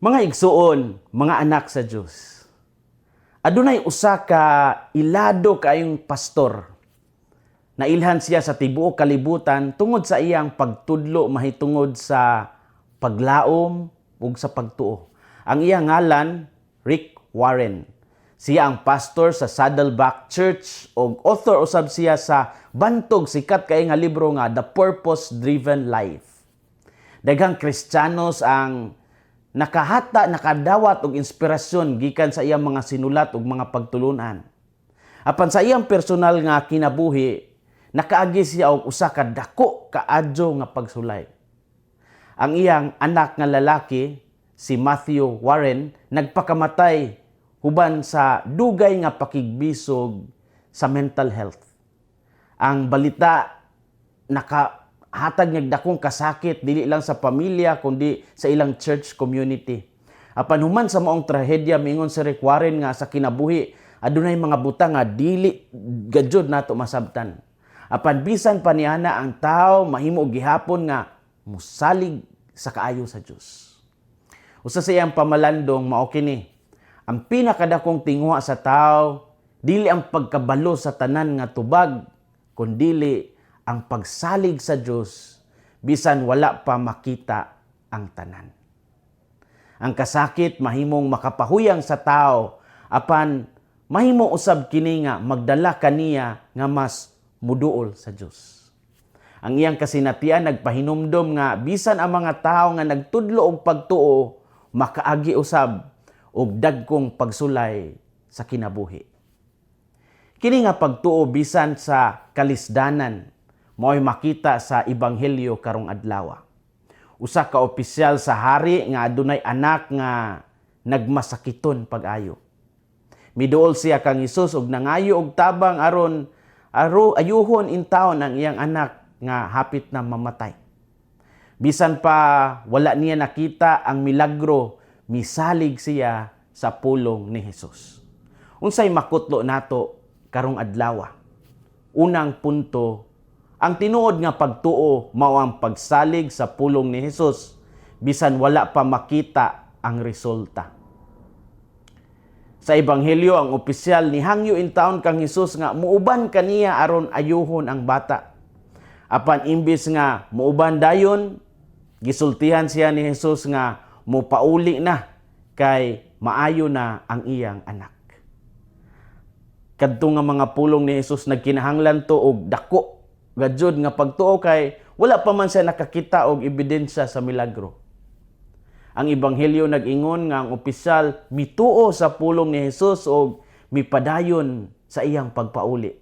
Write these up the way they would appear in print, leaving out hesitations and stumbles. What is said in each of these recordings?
Mga igsuon, mga anak sa Dios. Adunay usa ka ilado kaayong pastor. Nailhan siya sa tibuok kalibutan tungod sa iyang pagtudlo mahitungod sa paglaom ug sa pagtuo. Ang iyang ngalan, Rick Warren. Siya ang pastor sa Saddleback Church ug author usab siya sa bantog sikat kay nga libro nga The Purpose Driven Life. Daghang Kristiyanos ang nakahata, nakadawat og inspirasyon gikan sa iyang mga sinulat ug mga pagtulunan. Apan sa iyang personal nga kinabuhi, nakaagi siya og usa ka dako kaadyo nga pagsulay. Ang iyang anak nga lalaki, si Matthew Warren, nagpakamatay huban sa dugay nga pakigbisog sa mental health. Ang balita nakahatag ng dakong kasakit dili lang sa pamilya kundi sa ilang church community. Apan human sa maong trahedya, miingon si Rick Warren nga sa kinabuhi adunay mga butang nga dili gajud nato masabtan. Apan bisan pa niana, ang tao mahimo gihapon nga musalig sa kaayo sa Dios. Usa sa iyang pamalandong mao kini: "Ang pinakadakong tinguha sa tao dili ang pagkabalo sa tanan nga tubag, kundili ang pagsalig sa Dios bisan wala pa makita ang tanan." Ang kasakit mahimong makapahuyang sa tao, apan mahimo usab kini nga magdala kaniya nga mas muduol sa Dios. Ang iyang kasinatian nagpahinumdom nga bisan ang mga tao nga nagtudlo og pagtuo makaagi usab og dagkong pagsulay sa kinabuhi. Kini nga pagtuo bisan sa kalisdanan mao'y makita sa ebanghelyo karong adlaw. Usa ka opisyal sa hari nga adunay anak nga nagmasakiton pag-ayo. Miduol siya kang Hesus og nangayo og tabang aron ayuhon intawon ang iyang anak nga hapit na mamatay. Bisan pa wala niya nakita ang milagro, misalig siya sa pulong ni Hesus. Unsay makutlo nato karong adlaw? Unang punto, ang tinuod nga pagtuo mao ang pagsalig sa pulong ni Hesus bisan wala pa makita ang resulta. Sa ebanghelyo, ang opisyal nihangyo intawon kang Hesus nga muuban kaniya aron ayuhon ang bata. Apan imbis nga muuban dayon, gisultihan siya ni Hesus nga mopauli na kay maayo na ang iyang anak. Kadto nga mga pulong ni Hesus, nagkinahanglan to og dako gajud nga pagtuo kay wala pa man siya nakakita og ebidensya sa milagro. Ang ebanghelyo nag-ingon nga ang opisyal mituo sa pulong ni Hesus og mipadayon sa iyang pagpauli.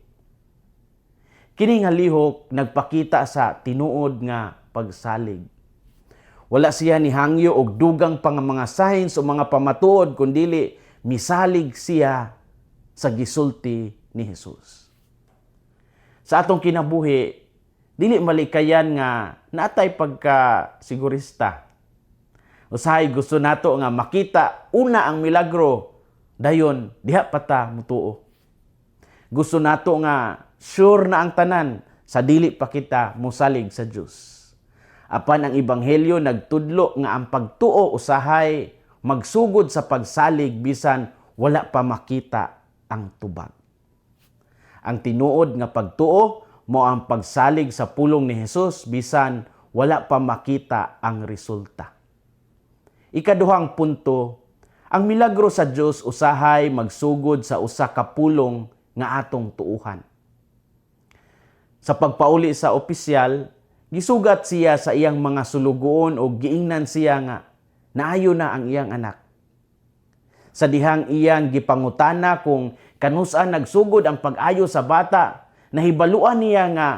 Kini nga lihok nagpakita sa tinuod nga pagsalig. Wala siya nihangyo og dugang pa nga mga signs o mga pamatuod, kundili misalig siya sa gisulti ni Hesus. Sa atong kinabuhi, dili malikayan nga natay pagka sigurista. Usahay gusto nato nga makita una ang milagro, dayon diha pa ta mutuo. Gusto nato nga sure na ang tanan sa dili pa kita mosalig sa Dios. Apan ang ebanghelyo nagtudlo nga ang pagtuo usahay magsugod sa pagsalig bisan wala pa makita ang tubag. Ang tinuod nga pagtuo mao ang pagsalig sa pulong ni Hesus bisan wala pa makita ang resulta. Ikaduhang punto, ang milagro sa Dios usahay magsugod sa usa ka pulong nga atong tuuhan. Sa pagpauli sa opisyal, gisugat siya sa iyang mga sulugoon o giingnan siya nga naayo na ang iyang anak. Sa dihang iyang gipangutana kung kanusa nagsugod ang pag-ayo sa bata, nahibaluan niya nga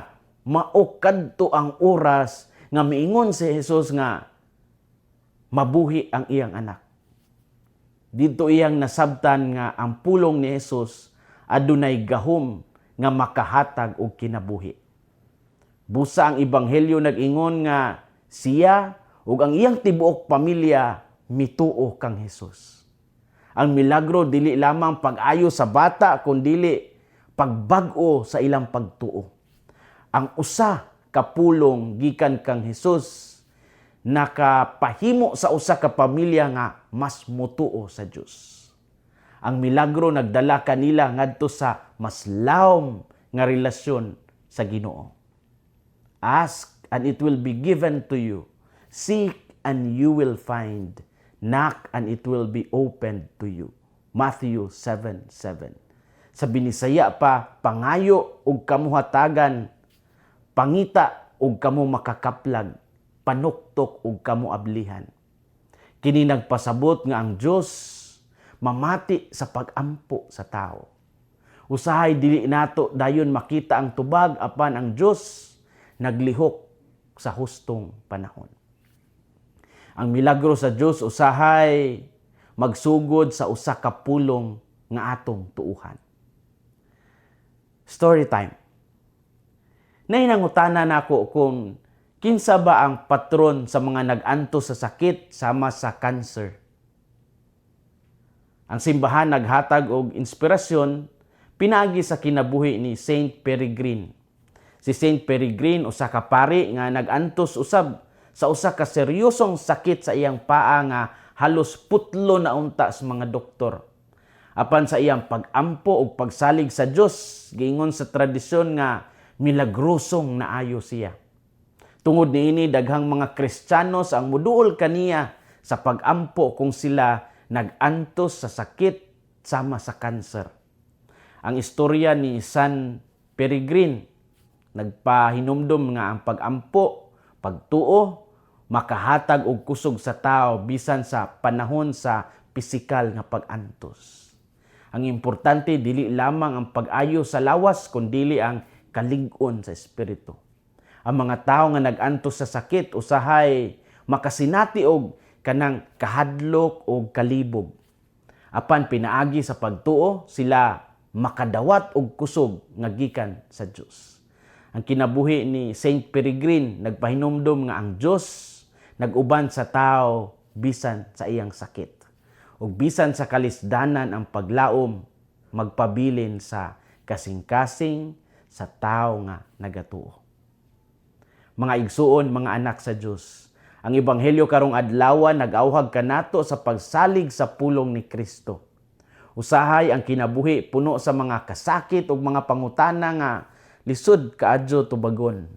mao kadto ang oras nga miingon si Jesus nga mabuhi ang iyang anak. Didto iyang nasabtan nga ang pulong ni Jesus adunay gahom nga makahatag og kinabuhi. Busa ang ebanghelyo nag-ingon nga siya ug ang iyang tibuok pamilya mituo kang Hesus. Ang milagro dili lamang pag-ayo sa bata kundili pagbag-o sa ilang pagtuo. Ang usa ka pulong gikan kang Hesus Nakapahimo sa usa ka pamilya nga mas mutuo sa Dios. Ang milagro nagdala kanila ngadto sa mas lawom nga relasyon sa Ginoo. Ask and it will be given to you. Seek and you will find. Knock and it will be opened to you. Matthew 7:7. Sa Binisaya pa, pangayo ug kamo hatagan, pangita ug kamo makakaplag, panuktok ug kamo ablihan. Kini nagpasabot nga ang Dios mamati sa pagampo sa tao. Usahay dili nato dayon makita ang tubag, apan ang Dios naglihok sa hustong panahon. Ang milagro sa Dios usahay magsugod sa usa ka pulong nga atong tuuhan. Story time. Nay nangutana nako kung kinsa ba ang patron sa mga nag-antos sa sakit sama sa cancer. Ang simbahan naghatag og inspirasyon pinaagi sa kinabuhi ni Saint Peregrine. Si Saint Peregrine, usa ka pari nga nag-antos usab sa usa ka seryosong sakit sa iyang paa nga halos putlo na unta sa mga doktor. Apan sa iyang pag-ampo ug pagsalig sa Dios, giingon sa tradisyon nga milagrosong naayo siya. Tungod niini, daghang mga Kristiyanos ang muduol kaniya sa pag-ampo kung sila nag-antos sa sakit sama sa cancer. Ang istorya ni San Peregrine nagpahinumdom nga ang pag-ampo, pagtuo, makahatag og kusog sa tao bisan sa panahon sa pisikal nga pag-antos. Ang importante, dili lamang ang pag-ayo sa lawas kundili ang kalig-on sa espiritu. Ang mga tao nga nag-antos sa sakit usahay makasinati og kanang kahadlok o kalibog. Apan pinaagi sa pagtuo, sila makadawat og kusog nga gikan sa Dios. Ang kinabuhi ni Saint Peregrine nagpahinumdom nga ang Dios nag-uban sa tao bisan sa iyang sakit. Ug bisan sa kalisdanan, ang paglaom magpabilin sa kasing-kasing sa tao nga nagatuo. Mga igsuon, mga anak sa Dios, ang ebanghelyo karong adlaw nag-awhag kanato sa pagsalig sa pulong ni Kristo. Usahay ang kinabuhi puno sa mga kasakit ug mga pangutana nga lisod kaadyo tubagon.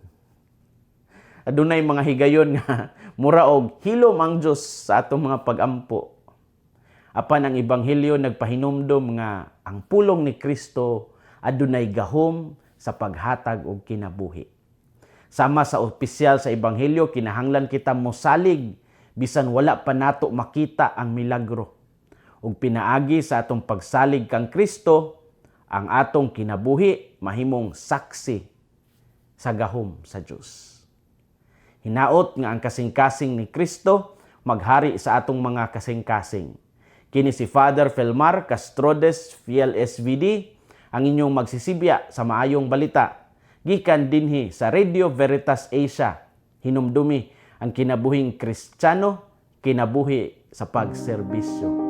Adunay mga higayon nga mura og hilom ang Dios sa atong mga pagampo. Apan ang ebanghelyo nagpahinumdom nga ang pulong ni Kristo adunay gahom sa paghatag og kinabuhi. Sama sa opisyal sa ebanghelyo, kinahanglan kita mosalig bisan wala pa nato makita ang milagro. Ug pinaagi sa atong pagsalig kang Kristo, ang atong kinabuhi mahimong saksi sa gahom sa Dios. Hinaot nga ang kasing-kasing ni Kristo maghari sa atong mga kasing-kasing. Kini si Father Felmar Castrodes, FLSVD, ang inyong magsisibya sa maayong balita. Gikan dinhi sa Radio Veritas Asia, hinumdumi ang kinabuhing Kristiyano, kinabuhi sa pagserbisyo.